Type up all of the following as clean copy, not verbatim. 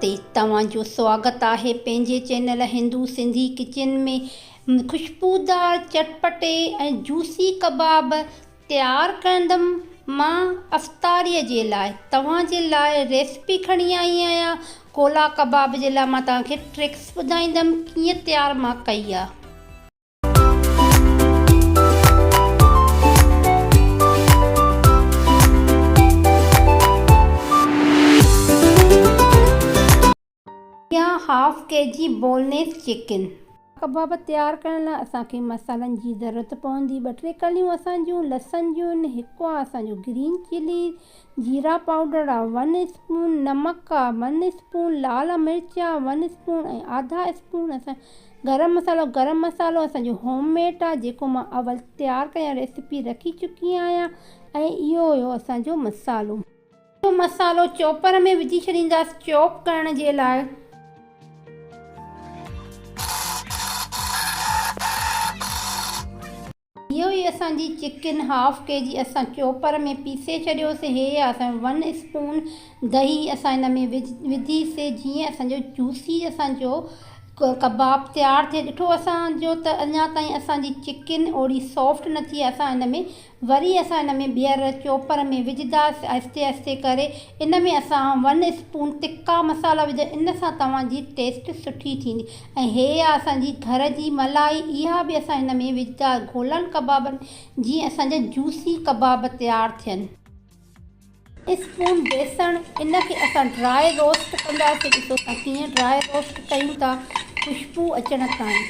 نمستي توهان جو سواگت آهي پنهنجي چينل هندو سنڌي ڪچن ۾ خوشبودار چٽپٽي ۽ جوسي ڪباب تيار ڪندم مان افطاري جي لاء توهان جي لاء ريسپي کڻي آئي آهيان گولا ڪباب جي لاء مان توهان کي ٽرڪس ٻڌائيندم ڪيئن تيار مان ڪئي آ. يا هاف ڪي جي بونليس چڪن. ڪباب تيار ڪرڻ لاء اسان کي مصالحن جي ضرورت پوندي ٻه ٽي ڪليون اسان جون لسن جون هڪ آ اسان جو گرين چلي جيرا پائوڊر آ ون اسپون نمڪ آ ون اسپون لال مرچ آ ون اسپون ۽ آڌا اسپون اسان گرم مصالحو گرم مصالحو اسان جو هوم ميڊ آ جيڪو مان اول تيار ڪيان ريسيپي رکي چڪي آهيان ۽ اهو هيو اسان جو مصالحو. اهو مصالحو چوپر ۾ وجهي ڇڏينداس چوپ ڪرڻ جي لاء. اهو ئي اسان جي چڪن هاف ڪي جي اسان چوپر ۾ پيسي ڇڏيوسي هي آ اسان جو ون اسپون دهي اسان ان ۾ وڌي سي جيئن اسان جو جوسي اسان جو ڪباب تيار ٿئي ڏٺو اسان جو ته اڃا تائين اسان جي چڪن اوڙي سافٽ نه ٿي اسان ان ۾ وري اسان ان ۾ ٻيهر چوپر ۾ وجهداس آهستي آهستي ڪري ان ۾ اسان ون اسپون تکا مصالحا وجهه ان سان توهان جي ٽيسٽ سٺي ٿيندي ۽ هي آ اسان جي گهر جي ملائي اها به اسان هن ۾ وجهدا گولن ڪبابن جيئن اسان جا جوسي ڪباب تيار ٿين. اسپون بيسڻ ان کي اسان ڊرائي روسٽ ڪنداسين ڏسو اسان ڪيئن ڊرائي روسٽ ڪيون ٿا خوشبو اچڻ تائين.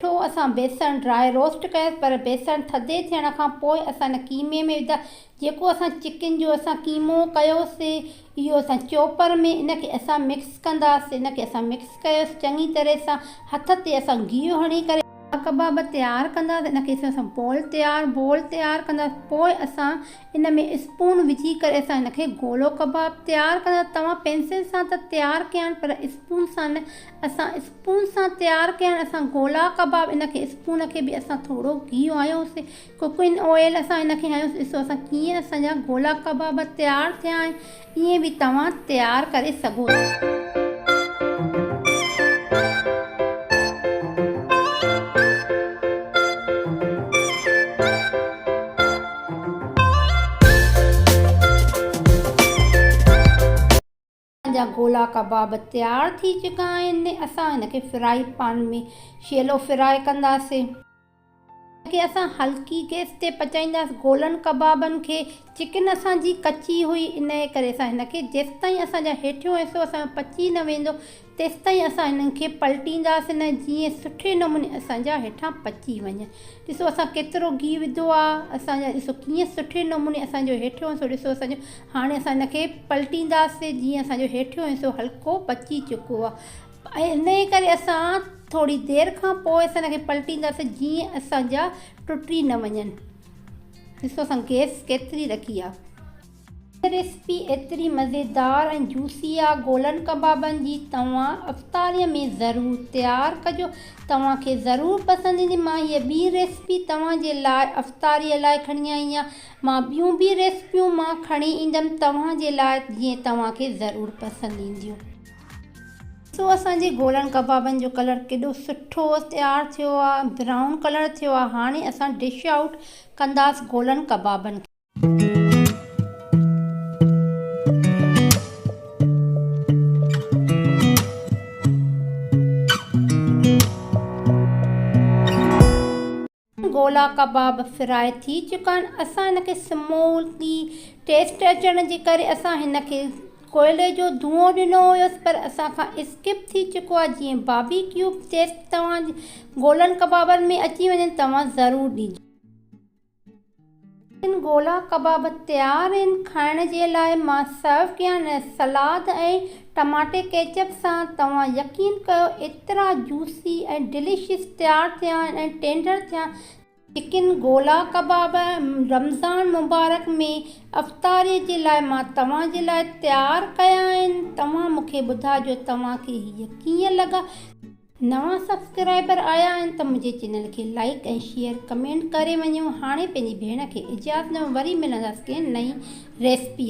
سٺو اسان بيسڻ ڊرائي روسٽ ڪيس پر بيسڻ ٿڌي ٿيڻ کان پوء اسان ان قيمي ۾ وڌا جيڪو اسان چڪن جو اسان قيمو ڪيوسي اهو اسان چوپر ۾ ان کي اسان مڪس ڪنداسي ان کي اسان مڪس ڪيوس چڱي طرح سان هٿ تي اسان گيهه هڻي ڪري ڪباب تيار ڪنداسي ان کي اسان بول تيار بول تيار ڪنداسي پوء اسان ان ۾ اسپون وجهي ڪري اسان ان کي گولو ڪباب تيار ڪندا توهان پينسل سان ته تيار ڪيا پر اسپون سان نه اسان اسپون سان تيار ڪيا آهن اسان گولا ڪباب ان کي اسپون کي به اسان ٿورو گيهه هنيوسي ڪوڪنگ آئل اسان ان کي هنيوسي ڏسو اسان ڪيئن اسان جا گولا ڪباب تيار ٿيا آهن ائين به توهان تيار ڪري سگهو ٿا. اسان جا گولا ڪباب تيار ٿي چڪا آهن اسان هن کي فرائي پان ۾ شيلو فرائي ڪنداسين. هن کي اسان هلڪي گئس تي پچائينداسين گولن ڪبابن کي چڪن اسان جي ڪچي هئي انهي ڪري اسان هن کي جيستائين اسان جا هيٺيون حصو اسان جو پچي نه ويندو تيستائين اسان هنن کي پلٽينداسين نه جيئن سٺي نموني اسان جا هيٺان پچي وڃن. ڏسو اسان ڪيترو گيهه وڌو آ اسان جا ڏسو ڪيئن سٺي نموني اسان جو هيٺيون حصو ڏسو اسان جو هاڻي اسان هن کي پلٽينداسين جيئن اسان جو هيٺيون حصو هلڪو پچي چڪو آ ۽ ان جي ڪري اسان ٿوري دير کان پوء اسان هن کي پلٽينداسين جيئن اسان جا ٽٽي نه وڃن. ڏسو اسان گيس ڪيتري رکي آ. هي ريسپي ايتري مزيدار ۽ جوسي آ گولن ڪبابن جي توهان افطاري ۾ ضرور تيار ڪجو توهان کي ضرور پسند ايندي مان هيء ٻي ريسپي توهان جي لاء افطاري لاء کڻي آئي آهيان مان ٻيون به ريسپيون مان کڻي ايندم توهان جي لاء جيئن توهان کي ضرور پسند اينديون. ڏسو اسان جي گولن ڪبابن جو ڪلر ڪيڏو سٺو تيار ٿيو آ برائون ڪلر ٿيو آ هاڻي اسان ڊش آئوٽ ڪنداس گولن ڪبابن کي. گولا ڪباب فرائي ٿي چڪا آهن اسان هن کي سموڪي ٽيسٽ اچڻ جي ڪري اسان هن کي ڪوئلي جو دونهون ڏنو هيس پر اسان کان اسڪپ ٿي چڪو آهي جيئن باربي ڪيو ٽيسٽ توهان جي گولن ڪبابن ۾ اچي وڃن توهان ضرور ڏجو. چڪن گولا ڪباب تيار آهن کائڻ جي لاء مان سرو ڪيان سلاد ۽ ٽماٽي ڪيچپ سان توهان يقين ڪيو ايترا جوسي ۽ ڊليشس تيار ٿيا آهن ۽ ٽينڊر ٿيا چڪن گولا ڪباب رمضان مبارڪ ۾ افطاري جي لاء مان توهان جي لاء تيار ڪيا آهن توهان مونکي ٻڌاجو توهان کي هيء ڪيئن لڳا. نوان سبسڪرائبر آيا آهن ته منهنجي چينل کي لائيڪ ۽ شيئر ڪمينٽ ڪري وڃو. هاڻي پنهنجي ڀيڻ کي اجازت ڏيو، وري ملنداسين ڪنهن نئين ريسپي.